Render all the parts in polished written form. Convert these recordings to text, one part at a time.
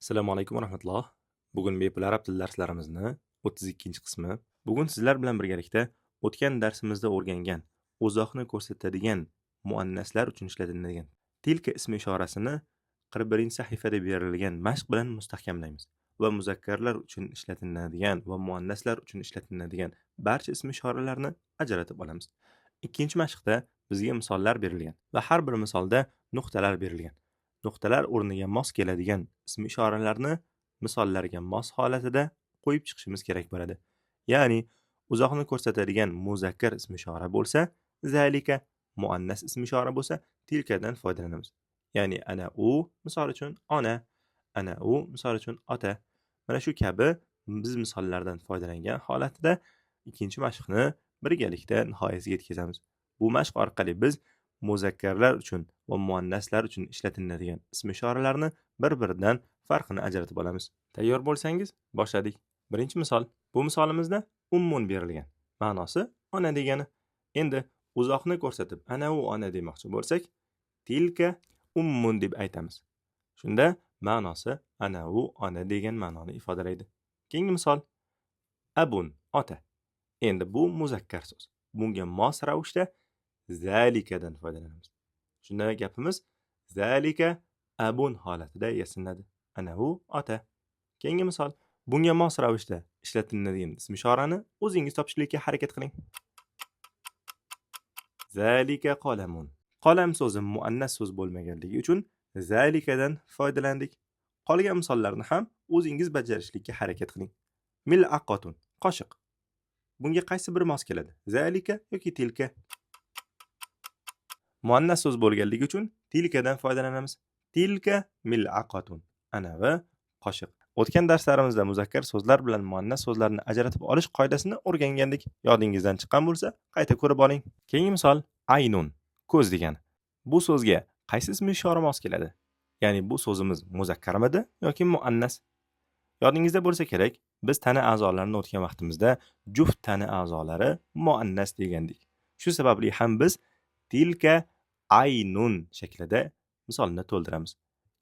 Assalomu alaykum va rahmatulloh. Bugun bepul arab tili darslarimizni 32-qismi. Bugun sizlar bilan birgalikda o'tgan darsimizda o'rgangan uzoqni ko'rsatadigan muannaslar uchun ishlatiladigan tilka ismi ishorasini 41-sahifada berilgan mashq bilan mustahkamlaymiz va muzakkarlar uchun ishlatiladigan va muannaslar uchun ishlatiladigan barcha ismi ishoralarni ajratib olamiz. Ikkinchi mashqda bizga misollar berilgan va har bir misolda nuqtalar berilgan. Nuqtalar o'rniga mos keladigan ismi ishoralarni misollarga mos holatida qo'yib chiqishimiz kerak bo'ladi. Ya'ni uzoqni ko'rsatadigan muzakkar ismi ishora bo'lsa, zalika, muannas ismi ishora bo'lsa, tilkadan foydalanamiz. Ya'ni ana u misol uchun ona, ana u misol uchun ota. Mana shu kabi biz misollardan foydalangan holatida ikkinchi mashqni birgalikda nihoyasiga yetkazamiz. Bu mashq orqali biz muzakkarlar uchun va muannaslar uchun ishlatiladigan ism ishoralarni bir-biridan farqini ajratib olamiz. Tayyor bo'lsangiz, boshladik. Birinchi misol. Bu misolimizda ummun berilgan. Ma'nosi ona degani. Endi uzoqni ko'rsatib ana u ona demoqchi bo'lsak, tilka ummun deb aytamiz. Shunda ma'nosi ana u ona degan ma'noni ifodalaydi. Keyingi misol abun ota. Endi bu muzakkar so'z. Bunga mos ravishda zalikadan foydalanamiz. Shunda gapimiz zalika abun holatida yasanadi. Ana u ota. Keyingi misol. Bunga mos ravishda ishlatiladigan ism ishorani o'zingiz topishlikka harakat qiling. Zalika qalamun. Qalam so'zi muannas so'z bo'lmaganligi uchun zalikadan foydalandik. Qolgan misollarni ham o'zingiz bajarishlikka harakat qiling. Mil'aqatun, qoshiq. Bunga qaysi biri mos keladi? Zalika yoki tilka? Muannas so'z bo'lganligi uchun tilkadan foydalanamiz. Tilka mil'aqatun. Anavi qoshiq. O'tgan darslarimizda muzakkar so'zlar bilan muannas so'zlarni ajratib olish qoidasini o'rgangandik. Yodingizdan chiqqan bo'lsa, qayta ko'rib oling. Keyingi misol aynun, ko'z degani. Bu so'zga qaysi ism ishora mos keladi? Ya'ni bu so'zimiz muzakkarmidi yoki muannas? Yodingizda bo'lsa kerak, biz tana a'zolarini o'tgan vaqtimizda juft tana a'zolari muannas degandik. Shu sababli ham biz tilka aynun shaklida misolni to'ldiramiz.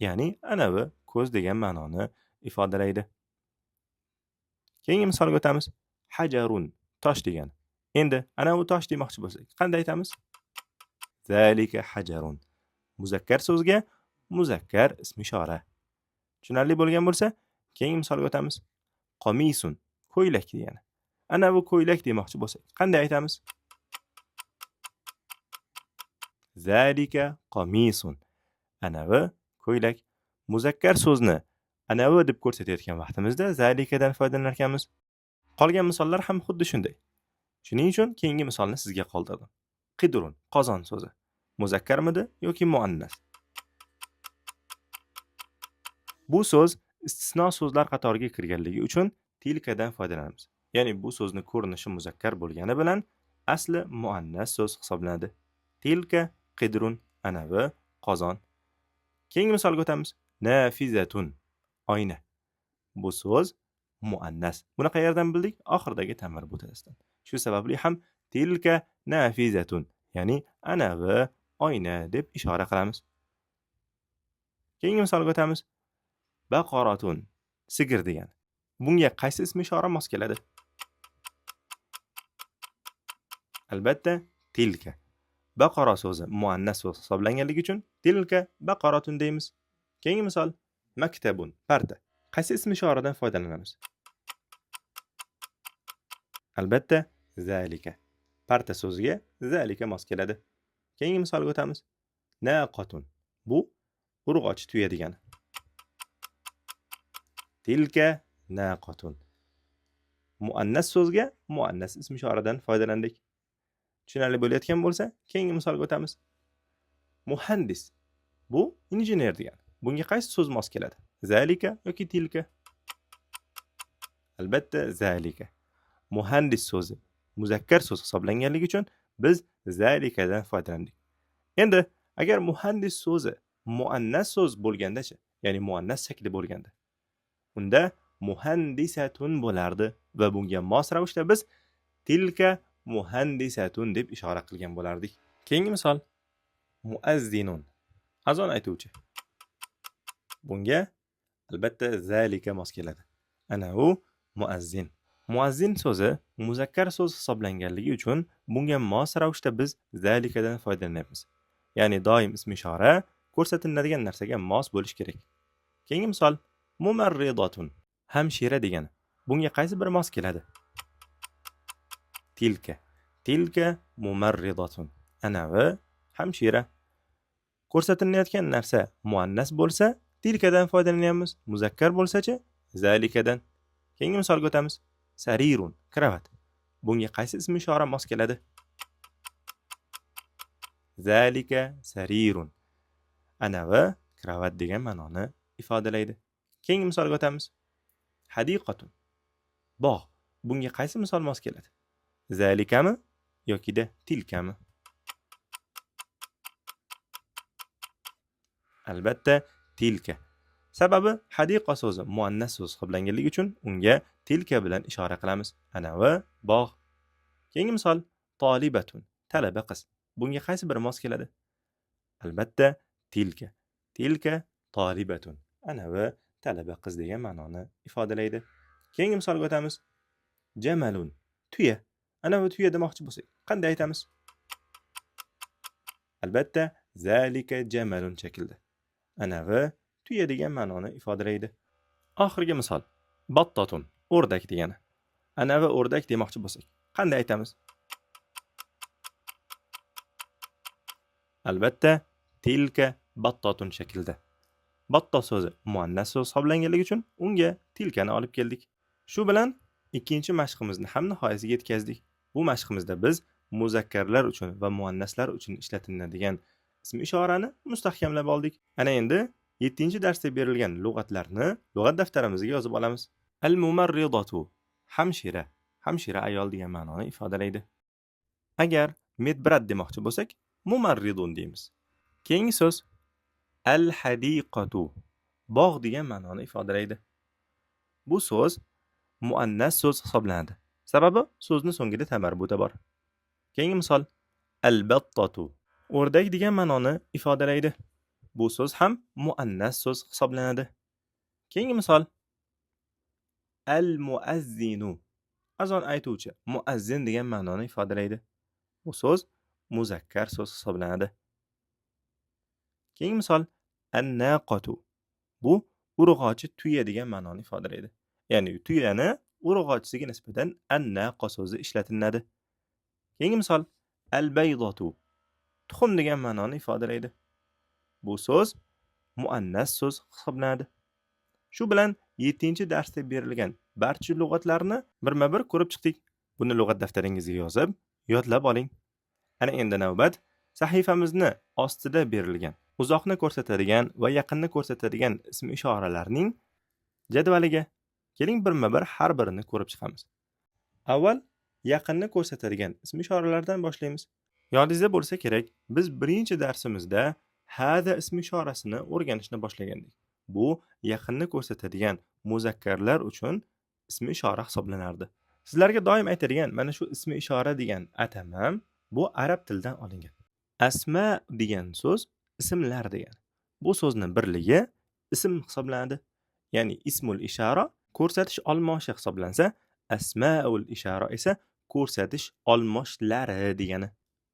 Ya'ni anavi ko'z degan ma'noni ifodalaydi. Keyingi misolga o'tamiz. Hajarun, tosh degani. Endi anavi tosh demoqchi bo'lsak, qanday aytamiz? Zalika hajarun. Muzakkar so'zga muzakkar ism ishora. Tushunarli bo'lgan bo'lsa, keyingi misolga o'tamiz. Qomisun, ko'ylak degani. Ana bu ko'ylak demoqchi bo'lsak, qanday aytamiz? Zalika qomisun. Anavi ko'ylak. Muzakkar so'zni anavi deb ko'rsatayotgan vaqtimizda zalikadan foydalanar ekanmiz. Qolgan misollar ham xuddi shunday. Shuning uchun keyingi misolni sizga qoldirdim. Qidrun, qozon so'zi. Muzakkarmidi yoki muannas? Bu so'z istisno so'zlar qatoriga kirganligi uchun tilkadan foydalanamiz. Ya'ni bu so'zni ko'rinishi muzakkar bo'lgani bilan asli muannas so'z hisoblanadi. Tilka qidrun, anavi qozon. Keyingi misolga o'tamiz. Nafizatun, oyna. Bu so'z muannas. Buni qayerdan bildik? Oxiridagi tamir bo'tasidan. Shu sababli ham tilka nafizatun, ya'ni anavi oyna deb ishora qilamiz. Keyingi misolga o'tamiz. Baqaratun, sigir degani. Bunga qaysi ism ishora mos keladi? Albatta, tilka. Baqara so'zi muannas so'z hisoblanganligi uchun tilka baqaratun deymiz. Keyingi misol maktabun, parta. Qaysi ism ishoradan foydalanamiz? Albatta, zalika. Parta so'ziga zalika mos keladi. Keyingi misolga o'tamiz. Naqatun. Bu urg'ochi tuya degani. Tilka naqatun. Muannas so'zga muannas ism ishoradan foydalandik. Tushunarli bo'layotgan bo'lsa, keyingi misolga o'tamiz. Muhandis. Bu injener degani. Bunga qaysi so'z mos keladi? Zalika yoki tilka? Albatta, zalika. Muhandis so'zi muzakkar so'z hisoblanganligi uchun biz zalikadan foydalandik. Endi agar muhandis so'zi muannas so'z bo'lganda-chi, ya'ni muannas shakli bo'lganda, unda muhandisatun bo'lardi va bunga mos ravishda biz tilka muhandisatun deb ishora qilgan bo'lardik. Keyingi misol muazzinun, azon aytuvchi. Bunga Albatta zalika mos keladi. Ana u muazzin. Muazzin so'zi muzakkar so'z hisoblanganligi uchun bunga mos ravishda biz zalikadan foydalanyapmiz. Ya'ni doim ism ishora ko'rsatiladigan narsaga mos bo'lishi kerak. Keyingi misol mumarridatun, hamshira degani. Bunga qaysi biri mos keladi? Tilka. Tilka mumarridatun. Anavi hamshira. Ko'rsatilayotgan narsa muannas bo'lsa, tilkadan foydalanyapmiz. Muzakkar bo'lsa-chi, zalikadan. Keyingi misolga o'tamiz. Sarirun, kravat. Bunga qaysi ism ishora mos keladi? Zalika sarirun. Anavi kravat degan ma'noni ifodalaydi. Keyingi misolga o'tamiz. Hadiqatun, bog'. Bunga qaysi misol mos keladi? Zalikami yokida tilkami? Albatta tilka. Sababi hadiqa so'zi muannas so'z hisoblanganligi uchun unga tilka bilan ishora qilamiz. Anavi bog'. Keyingi misol tolibatun, talaba qiz. Bunga qaysi biri mos keladi? Albatta tilka. Tilka tolibatun. Anavi talaba qiz degan ma'noni ifodalaydi. Keyingi misolga o'tamiz. Jamalun, tuya. Anavi tuya demoqchi bo'lsak, qanday aytamiz? Albatta zalika jamalun shaklida. Anavi tuya degan ma'noni ifodalaydi. Oxirgi misol battatun, o'rdak degani. Anavi o'rdak demoqchi bo'lsak, qanday aytamiz? Albatta tilka battatun shaklida. Batto so'zi muannas so'z hisoblanganligi uchun unga tilkani olib keldik. Shu bilan ikkinchi mashqimizni ham nihoyasiga yetkazdik. Bu mashqimizda biz muzakkarlar uchun va muannaslar uchun ishlatiladigan ism ishorani mustahkamlab oldik. Ana endi 7-darsda berilgan lug'atlarni lug'at daftarimizga yozib olamiz. Al-mumarridatu, hamshira, hamshira ayol degan ma'noni ifodalaydi. Agar medbrat demoqchi bo'lsak, mumarridun deymiz. Keyingi so'z al-hadiqatu, bog' degan ma'noni ifodalaydi. Bu so'z muannas so'z hisoblanadi. Sababi so'zni so'ngida tamarbuta bor. Keyingi misol al-battatu, o'rdak degan ma'noni ifodalaydi. Bu so'z ham muannas so'z hisoblanadi. Keyingi misol al-muazzinu, azon aytuvchi, muazzin degan ma'noni ifodalaydi. Bu so'z muzakkar so'z hisoblanadi. Keyingi misol an-naqatu, bu urg'ochi tuya degan ma'noni ifodalaydi. Ya'ni tuyani urg'ochisiga nisbatan an-naqa so'zi ishlatiladi. Keyingi misol al-baydatu, tuxum degan ma'noni ifodalaydi. Bu so'z muannas so'z hisoblanadi. Shu bilan 7-darsda berilgan barcha lug'atlarni birma-bir ko'rib chiqdik. Buni lug'at daftaringizga yozib, yodlab oling. Ana endi navbat sahifamizni ostida berilgan uzoqni ko'rsatadigan va yaqinni ko'rsatadigan ism ishoralarning jadvaliga. Keling birma-bir har birini ko'rib chiqamiz. Avval yaqinni ko'rsatadigan ism ishoralardan boshlaymiz. Yodingizda bo'lsa kerak, biz birinchi darsimizda hada ism ishorasini o'rganishni boshlagandik. Bu yaqinni ko'rsatadigan muzakkarlar uchun ism ishora hisoblanardi. Sizlarga doim aytadigan mana shu ism ishora degan atamam bu arab tilidan olingan. Asma degan so'z ismlar degani. Bu so'zni birligi ism hisoblanadi. Ya'ni ismul ishora ko'rsatish olmoshi hisoblansa, asmaul ishora esa ko'rsatish olmoshlari degani.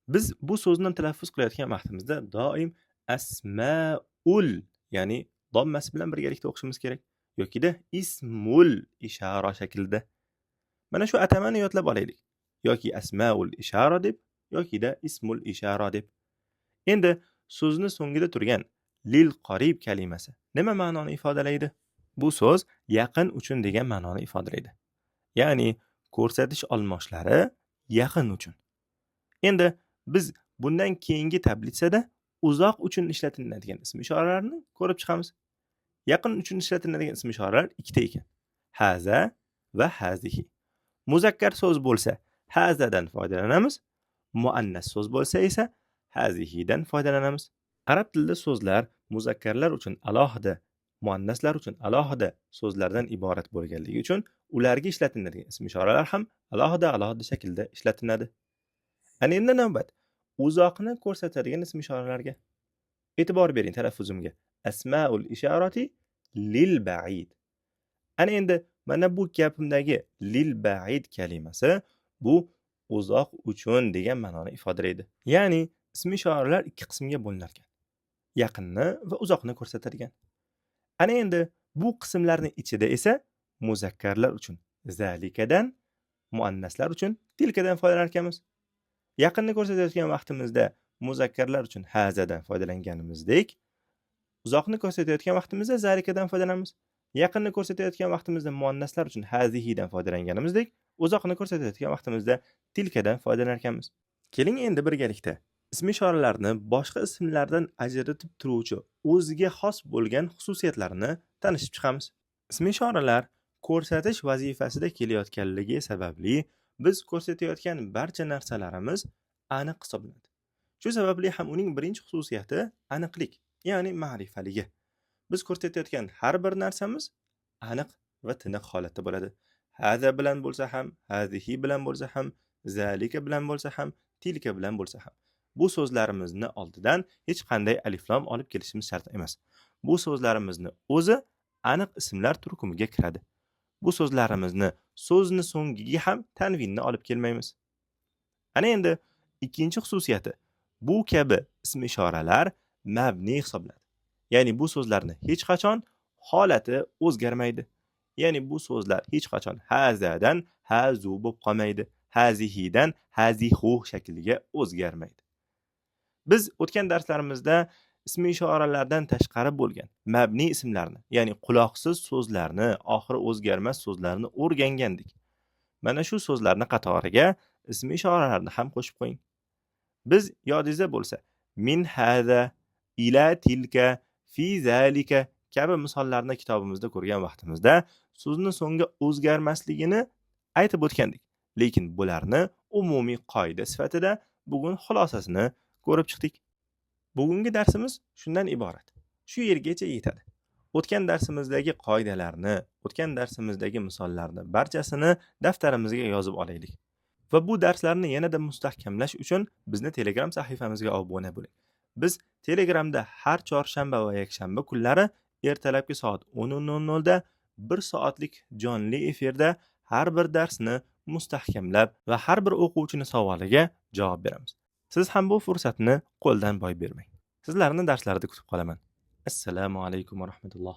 Biz bu so'zni talaffuz qilayotgan vaqtimizda doim asmaul, ya'ni dommasi bilan birgalikda o'qishimiz kerak yokida ismul ishora shaklida. Mana shu atamani yodlab olaylik. Yoki asmaul ishora deb yokida ismul ishora deb. Endi so'zni so'ngida turgan lil qarib kalimasi nima ma'noni ifodalaydi? Bu so'z yaqin uchun degan ma'noni ifodalaydi. Ya'ni ko'rsatish olmoshlari yaqin uchun. Endi biz bundan keyingi tablitsada uzoq uchun ishlatiladigan ism ishoralarni ko'rib chiqamiz. Yaqin uchun ishlatiladigan ism ishoralar ikkita ekan. Haza va hazihi. Muzakkar so'z bo'lsa hazadan foydalanamiz, muannas so'z bo'lsa esa hazihidan foydalanamiz. Arab tilida so'zlar muzakkarlar uchun alohida, muannaslar uchun alohida so'zlardan iborat bo'lganligi uchun ularga ishlatiladigan ism ishoralar ham alohida-alohida shaklda ishlatiladi. Ana endi navbat uzoqni ko'rsatadigan ism ishoralarga. E'tibor bering talaffuzimga. Asmaul isharati Lil ba'id. Ana endi mana bu gapimdagi lil ba'id kalimasi bu uzoq uchun degan ma'noni ifodalaydi. Ya'ni ism ishoralar ikki qismga bo'linar ekan. Yaqinni va uzoqni ko'rsatadigan. Ana endi bu qismlarning ichida esa muzakkarlar uchun zalikadan, muannaslar uchun tilkadan foydalanar ekanmiz. Yaqinni ko'rsatayotgan vaqtimizda muzakkarlar uchun hazadan foydalanganimizdek, uzoqni ko'rsatayotgan vaqtimizda zalikadan foydalanamiz. Yaqinni ko'rsatayotgan vaqtimizda muannaslar uchun hazihidan foydalanganimizdek, uzoqni ko'rsatayotgan vaqtimizda tilkadan foydalanar ekanmiz. Keling endi birgalikda ism ishoralarni boshqa ismlardan ajratib turuvchi o'ziga xos bo'lgan xususiyatlarini tanishib chiqamiz. Ism ishoralar ko'rsatish vazifasida kelayotganligi sababli biz ko'rsatayotgan barcha narsalarimiz aniq hisoblanadi. Shu sababli ham uning birinchi xususiyati aniqlik, ya'ni ma'rifaligi. Biz ko'rsatayotgan har bir narsamiz aniq va tiniq holatda bo'ladi. Haza bilan bo'lsa ham, hazihi bilan bo'lsa ham, zalika bilan bo'lsa ham, tilka bilan bo'lsa ham. Bu so'zlarimizni oldidan hech qanday alif lam olib kelishimiz shart emas. Bu so'zlarimizni o'zi aniq ismlar turkumiga kiradi. Bu so'zlarimizni so'zni so'ngiga ham tanvinni olib kelmaymiz. Ana endi ikkinchi xususiyati, bu kabi ism ishoralar mabni hisoblanadi. Ya'ni bu so'zlarni hech qachon holati o'zgarmaydi. Ya'ni bu so'zlar hech qachon hazadan hazu bo'lib qolmaydi, hazihidan hazihu shakliga o'zgarmaydi. Biz o'tgan darslarimizda ism ishoralardan tashqari bo'lgan mabni ismlarni, ya'ni quloqsiz so'zlarni, oxiri o'zgarmas so'zlarni o'rgangandik. Mana shu so'zlarni qatoriga ism ishoralarni ham qo'shib qo'ying. Biz yodingizda bo'lsa, min haza, ila tilka, fi zalika kabi misollarni kitobimizda ko'rgan vaqtimizda so'zni so'nggi o'zgarmasligini aytib o'tgandik. Lekin bularni umumiy qoida sifatida bugun xulosasini ko'rib chiqdik. Bugungi darsimiz shundan iborat. Shu yergacha yetadi. O'tgan darsimizdagi qoidalarni, o'tgan darsimizdagi misollarni barchasini daftarimizga yozib olaylik. Va bu darslarni yanada mustahkamlash uchun bizni Telegram sahifamizga obuna bo'ling. Biz Telegramda har chorshanba va yakshanba kunlari ertalabki soat 10:00 da 1 soatlik jonli efirda har bir darsni mustahkamlab va har bir o'quvchini savoliga javob beramiz. Siz ham bu fursatni qo'ldan boy bermang. Sizlarni darslarda kutib qolaman. Assalomu alaykum va rahmatulloh.